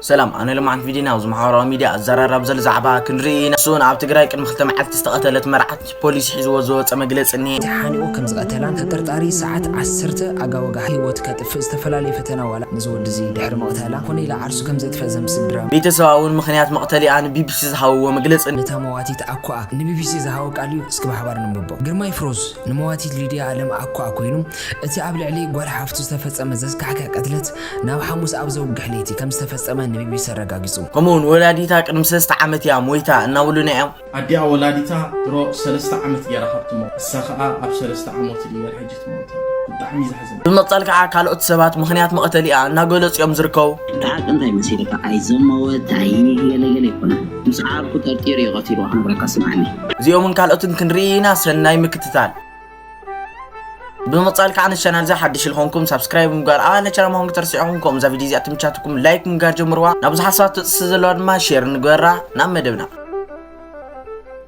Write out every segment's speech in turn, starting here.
ሰላም፣ ኣነ ሎማዓንቲ ቪድዮና ኣብዚ ማሕበራዊ ሚድያ ኣዘራራብ ዘሎ ዛዕባ ክንርኢ ኢና። እሱን ኣብ ትግራይ ቅድሚ ክልተ መዓልቲ ዝተቐተለት መርዓት ፖሊስ ሒዝዎ ዝወፀ መግለፂ እኒሄ። እቲ ሓኒቑ ከም ዝቐተላን ተጠርጣሪ ሰዓት ዓሰርተ ኣጋወጋ ህይወት ከጥፍእ ዝተፈላለየ ፈተና ዋላ ነዚ ወዲ እዚ ድሕሪ ምቕታላ ኮነ ኢላ ዓርሱ ከም ዘጥፍአ ዘምስል ድራማ። ቤተሰባ እውን ምኽንያት መቕተሊኣ ንቢቢሲ ዝሃብዎ መግለፂ። ነታ መዋቲት ኣኳኣ ንቢቢሲ ዝሃቦ ቃል እዩ። እስኪ ብሓባር ንንብቦ። ግርማይ ፍሮዝ ንመዋቲት ሊድያ ኣለም ኣኳኣ ኮይኑ እቲ ኣብ ልዕሊ ጓል ሓፍቱ ዝተፈጸመ ዘስካሕክሕ ቅትለት ናብ ሓሙስ ኣብ ዘውግሕ ለይቲ ከም ዝተፈጸመ ንቢቢሲ ኣረጋጊጹ። ከምኡውን ወላዲታ ቅድሚ ሰለስተ ዓመት እያ ሞይታ እናበሉና እዮም። ኣዲኣ ወላዲታ ድሮ ሰለስተ ዓመት ገይራ ካብ ትሞት፣ እሳ ኸኣ ኣብ ሰለስተ ዓመት እዩ ገይራ ሕጂ ትሞት። ብጣዕሚ እዩ ዘሕዝን። ብምቕጻል ከዓ ካልኦት ሰባት ምኽንያት መቐተሊኣ እናገለጹ እዮም ዝርከቡ። እቲ ሓቂ እንታይ መሲልካ? ኣይዘመወት፣ ኣይገለገለ ኣይኮነን። ምስ ዓርኩ ጠርጢሩ እዩ ቀቲልዋ ክነግረካ ስምዓኒ። እዚኦምን ካልኦትን ክንርኢ ኢና፣ ሰናይ ምክትታል። ብምቕጻል ከዓ ንቻናል እዚ ሓድሽ ዝኾንኩም ሳብስክራይብ ምግባር፣ ኣብ ኣለ ቻናል ምዃንኩም ተርሲዕኹም፣ ከምኡ እዛ ቪድዮ እዚኣ ትምቻትኩም ላይክ ምግባር ጀምርዋ። ናብ ብዙሓት ሰባት ትጥሲ ዘለዋ ድማ ሼር ንግበራ። ናብ መደብና።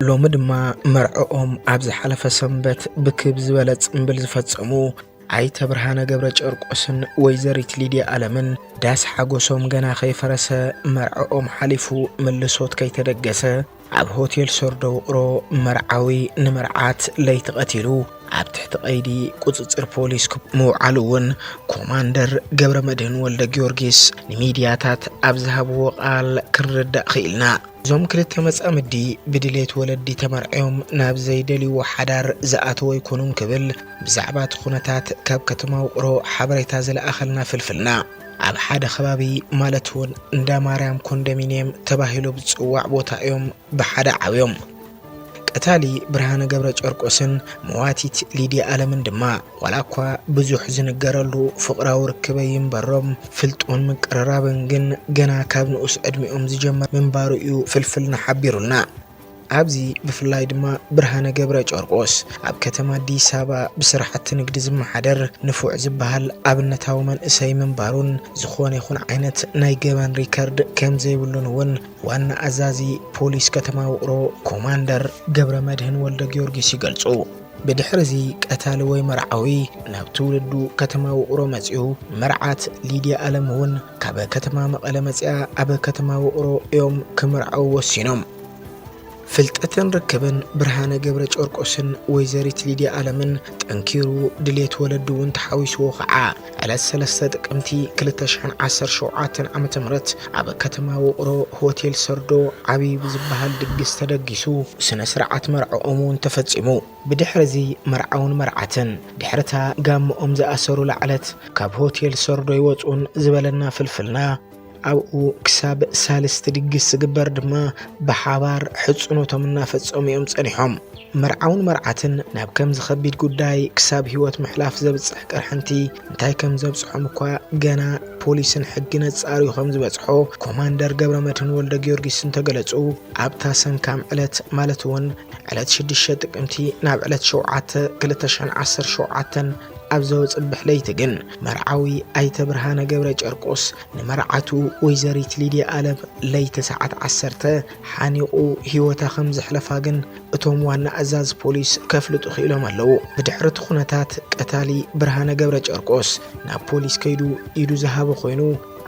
ሎሚ ድማ መርዕኦም ኣብ ዝሓለፈ ሰንበት ብክብ ዝበለ ጽምብል ዝፈጸሙ ኣይተ ብርሃነ ገብረ ጨርቆስን ወይዘሪት ሊድያ ኣለምን ዳስ ሓጎሶም ገና ከይፈረሰ፣ መርዕኦም ሓሊፉ ምልሶት ከይተደገሰ፣ ኣብ ሆቴል ሰርዶ ውቕሮ መርዓዊ ንመርዓት ለይቲ ቀቲሉ ኣብ ትሕቲ ቀይዲ ቁጽጽር ፖሊስ ምውዓሉ እውን ኮማንደር ገብረ መድህን ወልደ ጊዮርጊስ ንሚድያታት ኣብ ዝሃብዎ ቃል ክንርዳእ ክኢልና። እዞም ክልተ መጻምዲ ብድሌት ወለዲ ተመርዕዮም ናብ ዘይደልይዎ ሓዳር ዝኣተው ኣይኮኑን ክብል ብዛዕባ እቲ ኩነታት ካብ ከተማ ውቕሮ ሓበሬታ ዝለኣኸልና ፍልፍልና፣ ኣብ ሓደ ከባቢ ማለት እውን እንዳ ማርያም ኮንዶሚንየም ተባሂሉ ብዝጽዋዕ ቦታ እዮም ብሓደ ዓብዮም። ቀታሊ ብርሃነ ገብረ ጨርቆስን መዋቲት ሊድያ ኣለምን ድማ ዋላ እኳ ብዙሕ ዝንገረሉ ፍቕራዊ ርክበይ እምበሮም ፍልጦን ምቅርራብን ግን ገና ካብ ንኡስ ዕድሚኦም ዝጀመር ምንባሩ እዩ ፍልፍልና ሓቢሩልና። ኣብዚ ብፍላይ ድማ ብርሃነ ገብረ ጨርቆስ ኣብ ከተማ ኣዲስ ኣበባ ብስራሕቲ ንግዲ ዝመሓደር ንፉዕ ዝበሃል ኣብነታዊ መንእሰይ ምንባሩን ዝኾነ ይኹን ዓይነት ናይ ገበን ሪከርድ ከም ዘይብሉን እውን ዋና ኣዛዚ ፖሊስ ከተማ ውቕሮ ኮማንደር ገብረ መድህን ወልደ ጊዮርጊስ ይገልጹ። ብድሕሪ እዚ ቀታሊ ወይ መርዓዊ ናብ ትውልዱ ከተማ ውቕሮ መጺኡ፣ መርዓት ሊድያ ኣለም እውን ካብ ከተማ መቐለ መጺኣ ኣብ ከተማ ውቕሮ እዮም ክምርዓው ወሲኖም። ፍልጠትን ርክብን ብርሃነ ገብረ ጨርቆስን ወይዘሪት ሊድያ ኣለምን ጠንኪሩ ድሌት ወለዱ እውን ተሓዊስዎ ከዓ ዕለት ሰለስተ ጥቅምቲ ክልተ ሽሕን ዓሰርተ ሸውዓተን ዓመተ ምህረት ኣብ ከተማ ውቕሮ ሆቴል ሰርዶ ዓብዪ ብዝበሃል ድግስ ተደጊሱ ስነ ስርዓት መርዕኦም እውን ተፈጺሙ። ብድሕሪ እዚ መርዓውን መርዓትን ድሕርታ ጋምኦም ዝኣሰሩላ ዕለት ካብ ሆቴል ሰርዶ ይወፁን ዝበለና ፍልፍልና ኣብኡ ክሳብ ሳልስቲ ድግስ ዝግበር ድማ ብሓባር ሕጽኖቶም እናፈጸሙ እዮም ጸኒሖም። መርዓውን መርዓትን ናብ ከምዚ ከቢድ ጉዳይ ክሳብ ህይወት ምሕላፍ ዘብጽሕ ቅርሕንቲ እንታይ ከም ዘብጽሖም እኳ ገና ፖሊስን ሕጊ ነጻርዩ ከም ዝበጽሖ ኮማንደር ገብረ መድህን ወልደ ጊዮርጊስ እንተገለጹ ኣብታ ሰንካም ዕለት ማለት እውን ዕለት ሽዱሽተ ጥቅምቲ ናብ ዕለት ሸውዓተ ክልተ ሽሕን ዓሰርተ ሸውዓተን ኣብ ዘወጽእ ብሕለይቲ ግን መርዓዊ ኣይተ ብርሃነ ገብረ ጨርቆስ ንመርዓቱ ወይዘሪት ሊድያ ኣለም ለይቲ ሰዓት ዓሰርተ ሓኒቑ ህይወታ ከም ዘሕለፋ ግን እቶም ዋና ኣዛዚ ፖሊስ ከፍልጡ ክኢሎም ኣለዉ። ብድሕሪ እቲ ኩነታት ቀታሊ ብርሃነ ገብረ ጨርቆስ ናብ ፖሊስ ከይዱ ኢዱ ዝሃበ ኮይኑ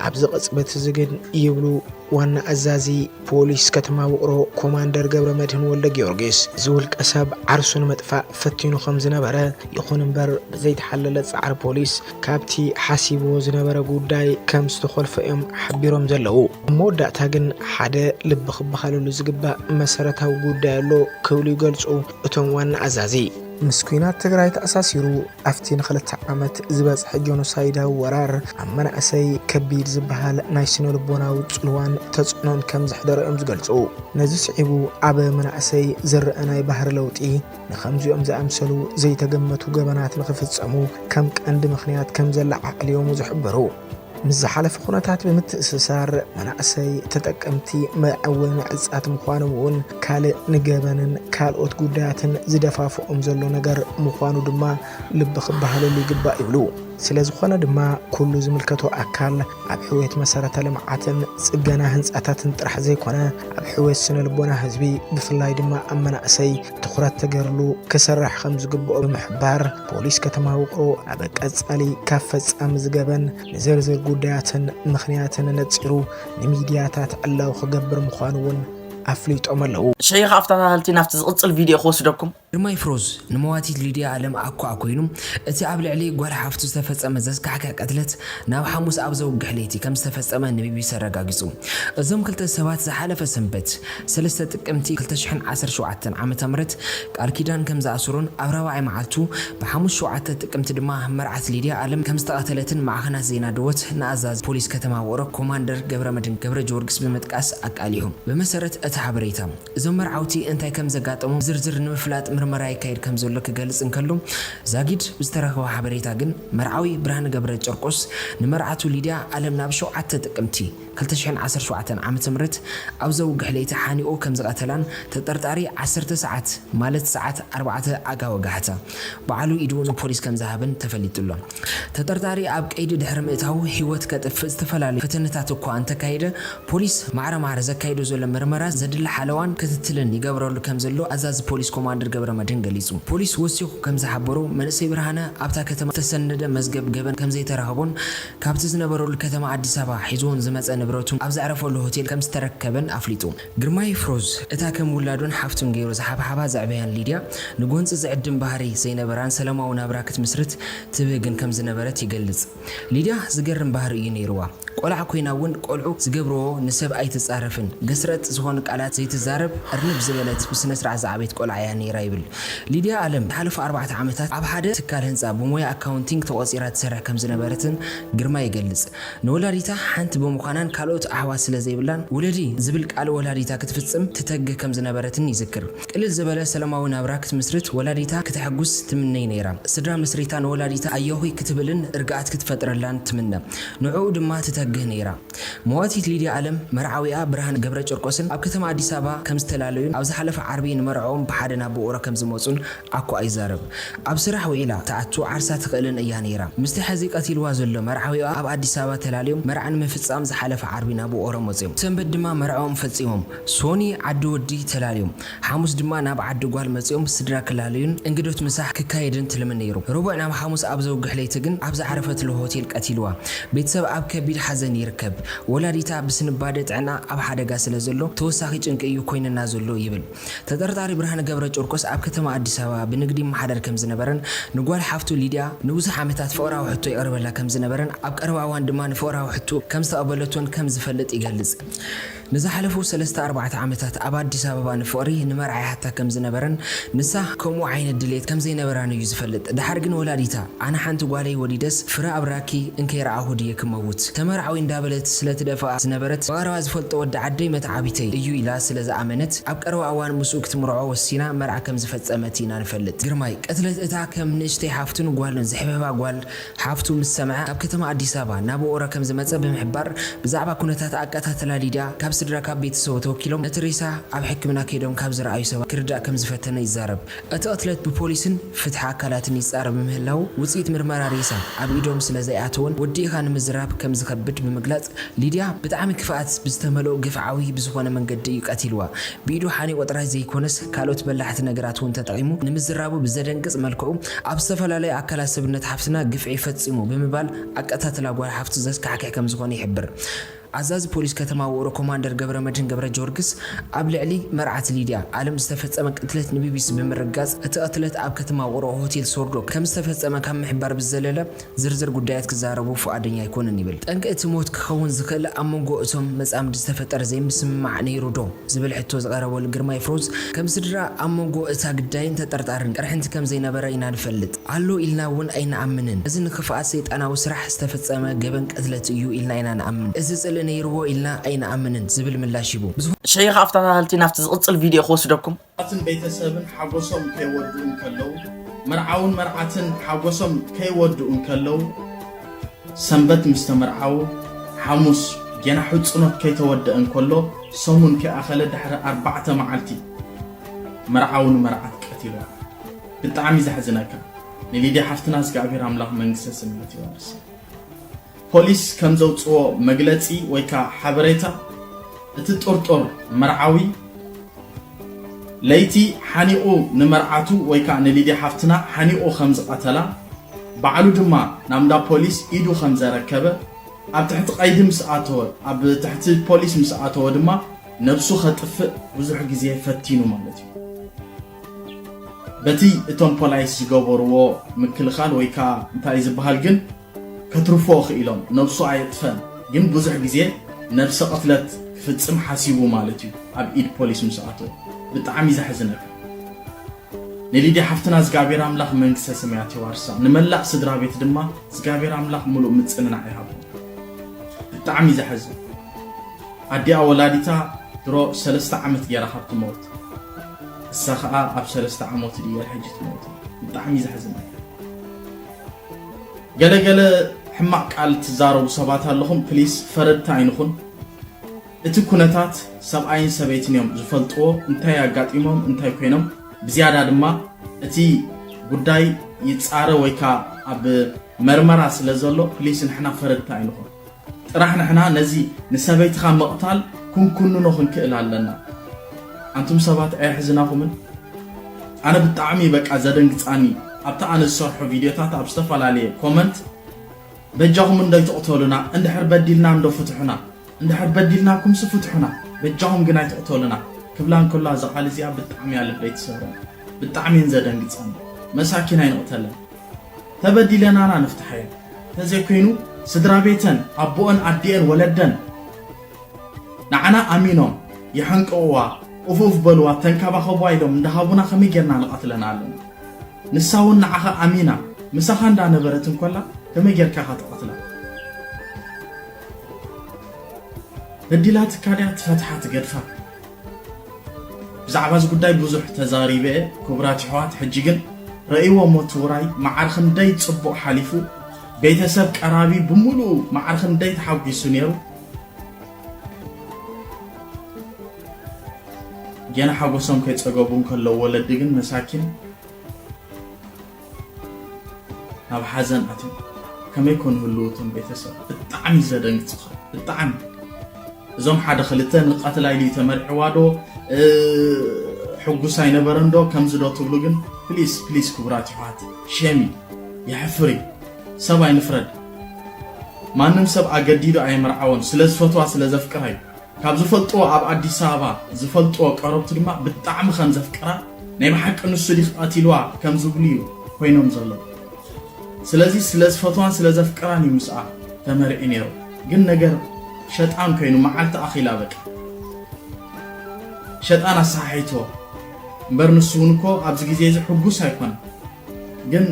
ኣብዚ ቅጽበት እዚ ግን ይብሉ ዋና ኣዛዚ ፖሊስ ከተማ ውቕሮ ኮማንደር ገብረ መድህን ወልደ ጊዮርጊስ እዚ ውልቀ ሰብ ዓርሱ ንምጥፋእ ፈቲኑ ከም ዝነበረ ይኹን እምበር ብዘይተሓለለ ጻዕሪ ፖሊስ ካብቲ ሓሲብዎ ዝነበረ ጉዳይ ከም ዝተኾልፈ እዮም ሓቢሮም ዘለዉ። ኣብ መወዳእታ ግን ሓደ ልቢ ክበሃለሉ ዝግባእ መሰረታዊ ጉዳይ ኣሎ ክብሉ ይገልጹ እቶም ዋና ኣዛዚ። ምስ ኲናት ትግራይ ተኣሳሲሩ ኣብቲ ንኽልተ ዓመት ዝበጽሐ ጆኖሳይዳዊ ወራር ኣብ መናእሰይ ከቢድ ዝበሃል ናይ ስነ ልቦናዊ ጽልዋን ተጽዕኖን ከም ዘሕደረ እዮም ዝገልጹ። ነዚ ስዒቡ ኣብ መናእሰይ ዝረኣ ናይ ባህሪ ለውጢ ንኸምዚኦም ዝኣምሰሉ ዘይተገመቱ ገበናት ንኽፍጸሙ ከም ቀንዲ ምኽንያት ከም ዘለዓዕል እዮም ዝሕብሩ። ምስ ዝሓለፈ ኩነታት ብምትእስሳር መናእሰይ ተጠቀምቲ መዕወይ መዕጻት ምዃኖም እውን ካልእ ንገበንን ካልኦት ጉዳያትን ዝደፋፍኦም ዘሎ ነገር ምዃኑ ድማ ልቢ ክበሃለሉ ይግባእ ይብሉ። ስለ ዝኾነ ድማ ኩሉ ዝምልከቶ ኣካል ኣብ ሕውየት መሰረተ ልምዓትን ጽገና ህንጻታትን ጥራሕ ዘይኮነ ኣብ ሕውየት ስነ ልቦና ህዝቢ ብፍላይ ድማ ኣብ መናእሰይ ትኹረት ተገርሉ ክስራሕ ከም ዝግብኦ ብምሕባር ፖሊስ ከተማ ውቕሮ ኣብ ቀጻሊ ካብ ፈጻሚ ዝገበን ንዝርዝር ጉዳያትን ምኽንያትን ነጺሩ ንሚድያታት ዕላዊ ክገብር ምዃኑ እውን ኣፍሊጦም ኣለዉ። ሸይኽ ኣፍታታተልቲ ናብቲ ዝቕጽል ቪድዮ ክወስደኩም። ግርማይ ፍሮዝ ንመዋቲት ሊድያ ኣለም ኣኳ ኮይኑ እቲ ኣብ ልዕሊ ጓል ሓፍቱ ዝተፈጸመ ዘስካሕክሕ ቅትለት ናብ ሓሙስ ኣብ ዘውግሕ ለይቲ ከም ዝተፈጸመ ንቢቢሲ ኣረጋጊጹ። እዞም ክልተ ሰባት ዝሓለፈ ሰንበት ሰለስተ ጥቅምቲ ክልተ ሽሕን ዓሰርተ ሸውዓተን ዓመተ ምህረት ቃል ኪዳን ከም ዝኣስሩን ኣብ ራብዓይ መዓልቱ ብሓሙስ ሸውዓተ ጥቅምቲ ድማ መርዓት ሊድያ ኣለም ከም ዝተቐተለትን ማዕኸናት ዜና ድወት ንኣዛዚ ፖሊስ ከተማ ውቕሮ ኮማንደር ገብረመድህን ገብረ ጊዮርጊስ ብምጥቃስ ኣቃሊሑ። ብመሰረት እቲ ሓበሬታ እዞም መርዓውቲ እንታይ ከም ዘጋጠሞም ዝርዝር ንምፍላጥ ምርመራ ይካየድ ከም ዘሎ ክገልጽ እንከሎ ዛጊድ ብዝተረኸበ ሓበሬታ ግን መርዓዊ ብርሃነ ገብረ ጨርቆስ ንመርዓቱ ሊድያ ኣለም ናብ ሸውዓተ ጥቅምቲ ክልተ ሽሕን ዓሰርተ ሸውዓተን ዓመተ ምህረት ኣብ ዘውግሕ ለይቲ ሓኒቑ ከም ዝቐተላን ተጠርጣሪ ዓሰርተ ሰዓት ማለት ሰዓት ኣርባዕተ ኣጋ ወጋሕታ ባዕሉ ኢዱ ንፖሊስ ከም ዝሃበን ተፈሊጡ ኣሎ። ተጠርጣሪ ኣብ ቀይዲ ድሕሪ ምእታዉ ህይወት ከጥፍእ ዝተፈላለዩ ፈተነታት እኳ እንተካየደ ፖሊስ ማዕረ ማዕረ ዘካይዶ ዘሎ ምርመራ ዘድሊ ሓለዋን ክትትልን ይገብረሉ ከም ዘሎ ኣዛዚ ፖሊስ ኮማንደር ገብረመድህን ገሊጹ። ፖሊስ ወሲኹ ከም ዝሓበሮ መንእሰይ ብርሃነ ኣብታ ከተማ ዝተሰነደ መዝገብ ገበን ከም ዘይተረኸቦን ካብቲ ዝነበረሉ ከተማ ኣዲስ ኣበባ ሒዝዎን ዝመጸ ንብረቱ ኣብ ዘዕረፈሉ ሆቴል ከም ዝተረከበን ኣፍሊጡ። ግርማይ ፍሮዝ እታ ከም ውላዱን ሓፍቱን ገይሩ ዝሓብሓባ ዘዕበያን ሊድያ ንጎንጺ ዝዕድም ባህሪ ዘይነበራን ሰላማዊ ናብራ ክትምስርት ትብህግን ከም ዝነበረት ይገልጽ። ሊድያ ዝገርም ባህሪ እዩ ነይርዋ። ቆልዓ ኮይና እውን ቆልዑ ዝገብርዎ ንሰብ ኣይትጻረፍን፣ ገስረጥ ዝኾኑ ቃላት ዘይትዛረብ፣ እርንብ ዝበለት ብስነ ስርዓት ዝዓበየት ቆልዓ እያ ነይራ ይብል። ሊድያ ኣለም ዝሓለፉ ኣርባዕተ ዓመታት ኣብ ሓደ ትካል ህንጻ ብሞያ ኣካውንቲንግ ተቖጺራ ትሰርሕ ከም ዝነበረትን ግርማ ይገልጽ። ንወላዲታ ሓንቲ ብምዃናን ካልኦት ኣሕዋት ስለ ዘይብላን ውለዲ ዝብል ቃል ወላዲታ ክትፍጽም ትተግህ ከም ዝነበረትን ይዝክር። ቅልል ዝበለ ሰላማዊ ናብራ ክትምስርት ወላዲታ ክተሐጉስ ትምነይ ነይራ። ስድራ መስሪታ ንወላዲታ ኣየኹይ ክትብልን ርግኣት ክትፈጥረላን ትምነ። ንዕኡ ድማ ትተግህ ነይራ። መዋቲት ሊድያ ኣለም መርዓዊኣ ብርሃን ገብረ ጨርቆስን ኣብ ከተማ ኣዲስ ኣበባ ከም ዝተላለዩን ኣብ ዝሓለፈ ዓርቢ ንመርዕኦም ብሓደ ናብ ውቕሮ ከም ዝመጹን ኣኳ ይዛረብ። ኣብ ስራሕ ውዒላ ትኣቱ ዓርሳ ትኽእልን እያ ነይራ። ምስቲ ሕዚ ቀቲልዋ ዘሎ መርዓዊኣ ኣብ ኣዲስ ኣበባ ተላልዮም መርዓ ንምፍጻም ዝሓለፈ ዓርቢ ናብ ውቕሮ መጽዮም። ሰንበት ድማ መርዕኦም ፈጺሞም ሶኒ ዓዲ ወዲ ተላልዮም። ሓሙስ ድማ ናብ ዓዲ ጓል መጺኦም ስድራ ክላለዩን እንግዶት ምሳሕ ክካየድን ትልሚ ነይሩ። ረቡዕ ናብ ሓሙስ ኣብ ዘውግሕ ለይቲ ግን ኣብ ዝዓረፈትሉ ሆቴል ቀቲልዋ። ቤተሰብ ኣብ ከቢድ ሓዘን ይርከብ። ወላዲታ ብስንባደ ጥዕና ኣብ ሓደጋ ስለ ዘሎ ተወሳኺ ጭንቂ እዩ ኮይንና ዘሎ ይብል። ተጠርጣሪ ብርሃነ ገብረ ጨርቆስ ኣብ ከተማ ኣዲስ ኣበባ ብንግዲ ይመሓደር ከም ዝነበረን ንጓል ሓፍቱ ሊድያ ንብዙሕ ዓመታት ፍቕራዊ ሕቶ የቕርበላ ከም ዝነበረን ኣብ ቀረባ እዋን ድማ ንፍቕራዊ ሕቶ ከም ዝተቐበለቶን ከም ዝፈልጥ ይገልጽ። ንዝሓለፉ ሰለስተ ኣርባዕተ ዓመታት ኣብ ኣዲስ ኣበባ ንፍቕሪ ንመርዓ ይሓታ ከም ዝነበረን ንሳ ከምኡ ዓይነት ድሌት ከም ዘይነበራን እዩ ዝፈልጥ። ደሓር ግን ወላዲታ ኣነ ሓንቲ ጓለይ ወሊደስ ፍረ ኣብራኪ እንከይረኣኹ ድየ ክመውት ተመርዓዊ እንዳበለት ስለ ትደፍኣ ዝነበረት ብቐረባ ዝፈልጦ ወዲ ዓደይ መተዓቢተይ እዩ ኢላ ስለ ዝኣመነት ኣብ ቀረባ እዋን ምስኡ ክትምርዖ ወሲና መርዓ ከም ዝፈጸመት ኢና ንፈልጥ። ግርማይ ቅትለት እታ ከም ንእሽተይ ሓፍቱን ጓሉን ዝሕብሕባ ጓል ሓፍቱ ምስ ሰምዐ ካብ ከተማ ኣዲስ ኣበባ ናብ ውቕሮ ከም ዝመጸ ብምሕባር ብዛዕባ ኩነታት ኣቀታትላ ሊድያ ካብ ስድራ ካብ ቤተሰቡ ተወኪሎም ነቲ ሬሳ ኣብ ሕክምና ከይዶም ካብ ዝረኣዩ ሰባት ክርዳእ ከም ዝፈተነ ይዛረብ። እቲ ቅትለት ብፖሊስን ፍትሒ ኣካላትን ይጻረ ብምህላዉ ውጽኢት ምርመራ ሬሳ ኣብ ኢዶም ስለ ዘይኣተወን ወዲእኻ ንምዝራብ ከም ዝኸብድ ብምግላጽ ሊድያ ብጣዕሚ ክፍኣት ብዝተመልኦ ግፍዓዊ ብዝኾነ መንገዲ እዩ ቀቲልዋ። ብኢዱ ሓኒቑ ጥራይ ዘይኮነስ ካልኦት በላሕቲ ነገራት እውን ተጠቒሙ ንምዝራቡ ብዘደንግጽ መልክዑ ኣብ ዝተፈላለዩ ኣካላት ሰብነት ሓፍትና ግፍዒ ፈጺሙ ብምባል ኣቀታትላ ጓል ሓፍቱ ዘስካሕክሕ ከም ዝኾነ ይሕብር። ኣዛዚ ፖሊስ ከተማ ውቕሮ ኮማንደር ገብረመድህን ገብረጀወርግስ ኣብ ልዕሊ መርዓት ሊድያ ኣለም ዝተፈጸመ ቅትለት ንቢቢሲ ብምርግጋጽ እቲ ቅትለት ኣብ ከተማ ውቕሮ ሆቴል ሶርዶ ከም ዝተፈጸመ ካብ ምሕባር ብዝዘለለ ዝርዝር ጉዳያት ክዛረቡ ፍቓደኛ ኣይኮነን ይብል። ጠንቂ እቲ ሞት ክኸውን ዝኽእል ኣብ መንጎ እቶም መጻምዲ ዝተፈጠረ ዘይምስምማዕ ነይሩ ዶ ዝብል ሕቶ ዝቐረበሉ ግርማይ ፍሮዝ ከም ስድራ ኣብ መንጎ እታ ግዳይን ተጠርጣርን ቅርሕንቲ ከም ዘይነበረ ኢና ንፈልጥ። ኣሎ ኢልና እውን ኣይንኣምንን። እዚ ንክፍኣት ሰይጣናዊ ስራሕ ዝተፈጸመ ገበን ቅትለት እዩ ኢልና ኢና ንኣምን። እዚ ጽልኢ ነይርዎ ኢልና ኣይንኣምንን ዝብል ምላሽ ሂቡ። ብዝኾነ ሸይኽ ኣፍታታተልቲ ናብቲ ዝቕጽል ቪድዮ ክወስደኩም። ኣትን ቤተሰብን ሓጎሶም ከይወድኡ እንከለዉ፣ መርዓውን መርዓትን ሓጎሶም ከይወድኡ እንከለዉ፣ ሰንበት ምስ ተመርዓዉ፣ ሓሙስ ጌና ሕጽኖት ከይተወደአ እንከሎ፣ ሰሙን ከይኣኸለ ድሕሪ ኣርባዕተ መዓልቲ መርዓዊ ንመርዓት ቀቲልዋ። ብጣዕሚ ዘሕዝነካ። ንሊድያ ሓፍትና እግዚኣብሔር ኣምላኽ መንግስተ ሰማያት ይዋርሳ። ፖሊስ ከም ዘውፅዎ መግለፂ ወይ ከዓ ሓበሬታ፣ እቲ ጥርጡር መርዓዊ ለይቲ ሓኒቑ ንመርዓቱ ወይ ከዓ ንሊድያ ሓፍትና ሓኒቑ ከም ዝቐተላ፣ ባዕሉ ድማ ናብ እንዳ ፖሊስ ኢዱ ከም ዘረከበ፣ ኣብ ትሕቲ ቀይዲ ምስ ኣተወ፣ ኣብ ትሕቲ ፖሊስ ምስ ኣተወ ድማ ነብሱ ከጥፍእ ብዙሕ ግዜ ፈቲኑ ማለት እዩ። በቲ እቶም ፖላይስ ዝገበርዎ ምክልኻል ወይ ከዓ እንታይ ዝበሃል ግን ከትርፎ ክኢሎም፣ ነብሱ ኣየጥፈን፣ ግን ብዙሕ ግዜ ነብሰ ቅትለት ክፍጽም ሓሲቡ ማለት እዩ። ኣብ ኢድ ፖሊስ ምስ ኣተወ ብጣዕሚ ዘሕዝነካ። ንሊድያ ሓፍትና እግዚኣብሔር ኣምላኽ መንግስተ ሰማያት የዋርሳ፣ ንመላእ ስድራ ቤት ድማ እግዚኣብሔር ኣምላኽ ሙሉእ ምጽንናዕ ይሃቦም። ብጣዕሚ ዘሕዝን። ኣዲኣ ወላዲታ ድሮ ሰለስተ ዓመት ገይራ ካብ ትመውት፣ እሳ ኸዓ ኣብ ሰለስተ ዓመቱ ድየ ሕጂ ትመውት። ብጣዕሚ ዘሕዝን ነገር። ገለገለ ሕማቕ ቃል ትዛረቡ ሰባት ኣለኹም፣ ፕሊስ ፈረድቲ ኣይንኹን። እቲ ኩነታት ሰብኣይን ሰበይትን እዮም ዝፈልጥዎ፣ እንታይ ኣጋጢሞም እንታይ ኮይኖም። ብዝያዳ ድማ እቲ ጉዳይ ይጻረ ወይ ከዓ ኣብ መርመራ ስለ ዘሎ ፕሊስ ንሕና ፈረድቲ ኣይንኹን። ጥራሕ ንሕና ነዚ ንሰበይትኻ ምቕታል ክንኩንኖ ክንክእል ኣለና። ኣንቱም ሰባት ኣየሕዝናኹምን? ኣነ ብጣዕሚ በቃ ዘደንግጻኒ ኣብቲ ኣነ ዝሰርሖ ቪድዮታት ኣብ ዝተፈላለየ ኮመንት በጃኹም እንዶ ኣይትቕተሉና፣ እንድሕር በዲልና እንዶ ፍትሑና፣ እንድሕር በዲልናኩምሲ ፍትሑና፣ በጃኹም ግን ኣይትቕተሉና ክብላ እንከላ እዛ ቃል እዚኣ ብጣዕሚ እያ ልበይ ትሰብረኒ። ብጣዕሚ እየን ዘደንግጻኒ። መሳኪን ኣይንቕተለን። ተበዲለናና ንፍትሓየን። ተዘይኮይኑ ስድራ ቤተን ኣቦኦን ኣዲኤን ወለደን ንዓና ኣሚኖም ይሕንቅቕዋ፣ ኡፍ ኡፍ በልዋ፣ ተንከባኸብዋ ኢሎም እንዳሃቡና ከመይ ጌርና ንቐትለን ኣለና? ንሳ እውን ንዓኻ ኣሚና ምሳኻ እንዳነበረት እንኮላ ከመይ ጌርካ ኢኻ ትቐትላ? በዲላትካ ድያ ትፈትሓ ትገድፋ? ብዛዕባ እዚ ጉዳይ ብዙሕ ተዛሪበ እየ ክቡራት ኣሕዋት። ሕጂ ግን ረእይዎ እሞ እቲ ውራይ መዓር ክንደይ ጽቡቕ ሓሊፉ፣ ቤተሰብ ቀራቢ ብምሉኡ መዓር ክንደይ ተሓጒሱ ነይሩ። ጌና ሓጎሶም ከይጸገቡ እንከለዉ ወለዲ ግን መሳኪን ናብ ሓዘን ኣትዮም። ከመይ ኮን ህልዉ እቶም ቤተሰብ? ብጣዕሚ ዘደንግጽኻ፣ ብጣዕሚ። እዞም ሓደ ክልተ ንቐትላ ኢሉ እዩ ተመርዕዋ ዶ፣ እ፣ ሕጉስ ኣይነበረን ዶ፣ ከምዚ ዶ ትብሉ ግን፣ ፕሊስ፣ ፕሊስ ክቡራት ኣሕዋት፣ ሼም እዩ፣ የሕፍር እዩ። ሰብ ኣይንፍረድ። ማንም ሰብ ኣገዲዱ ኣየምርዓዎን፣ ስለ ዝፈትዋ፣ ስለ ዘፍቅራ እዩ። ካብ ዝፈልጥዎ ኣብ ኣዲስ ኣበባ ዝፈልጥዎ ቀረብቱ ድማ ብጣዕሚ ከም ዘፍቅራ፣ ናይ ብሓቂ ንሱ ድዩ ቀቲልዋ ከም ዝብሉ እዩ ኮይኖም ዘለዉ። ስለዚ ስለ ዝፈትዋን ስለ ዘፍቅራን እዩ ምስኣ ተመርዒ ነይሩ። ግን ነገር ሸጣን ኮይኑ መዓልቲ ኣኺላ በቃ። ሸጣን ኣሰሓሒትዎ። እምበር ንሱ እውን እኮ ኣብዚ ግዜ እዚ ሕጉስ ኣይኮነን። ግን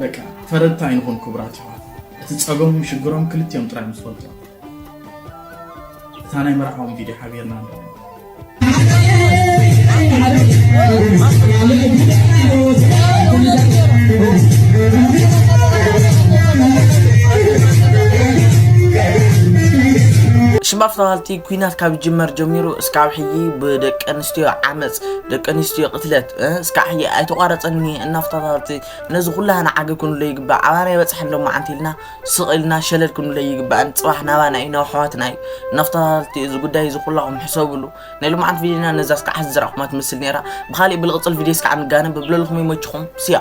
በቃ ፈረድቲ ኣይንኹን ክቡራት ኣሕዋት። እቲ ጸገሞም ሽግሮም ክልቲኦም ጥራይ እዮም ዝፈልጡ። እታ ናይ መርዓኦም ቪድዮ ሓቢርና ንርኣ። ሽም ኣፍታዋልቲ ኩናት ካብ ይጅመር ጀሚሩ እስካብ ሕጂ ብደቂ ኣንስትዮ ዓመፅ፣ ደቂ ኣንስትዮ ቅትለት፣ እ፣ እስካብ ሕጂ ኣይተቋረፀን እኒሀ። እናፍታታልቲ ነዚ ኩላህና ዓገብ ክንብሎ ይግባእ። ኣባና ይበፅሐን ሎማዓንቲ ኢልና ስቕ ኢልና ሸለል ክንብሎ ይግባእን። ፅባሕ ናባና እዩ፣ ናብ ኣሕዋትና እዩ። እናፍታታልቲ እዚ ጉዳይ እዚ ኩላኹም ሕሰብሉ። ናይ ሎማዓንቲ ቪድዮና ነዛ እስካዕ ሕዚ ዝረኣኹማ ትመስል ነይራ። ብኻሊእ ብልቕፅል ቪድዮ እስካዕ ንጋነ። ብብለልኹም ይመችኹም። ስያ።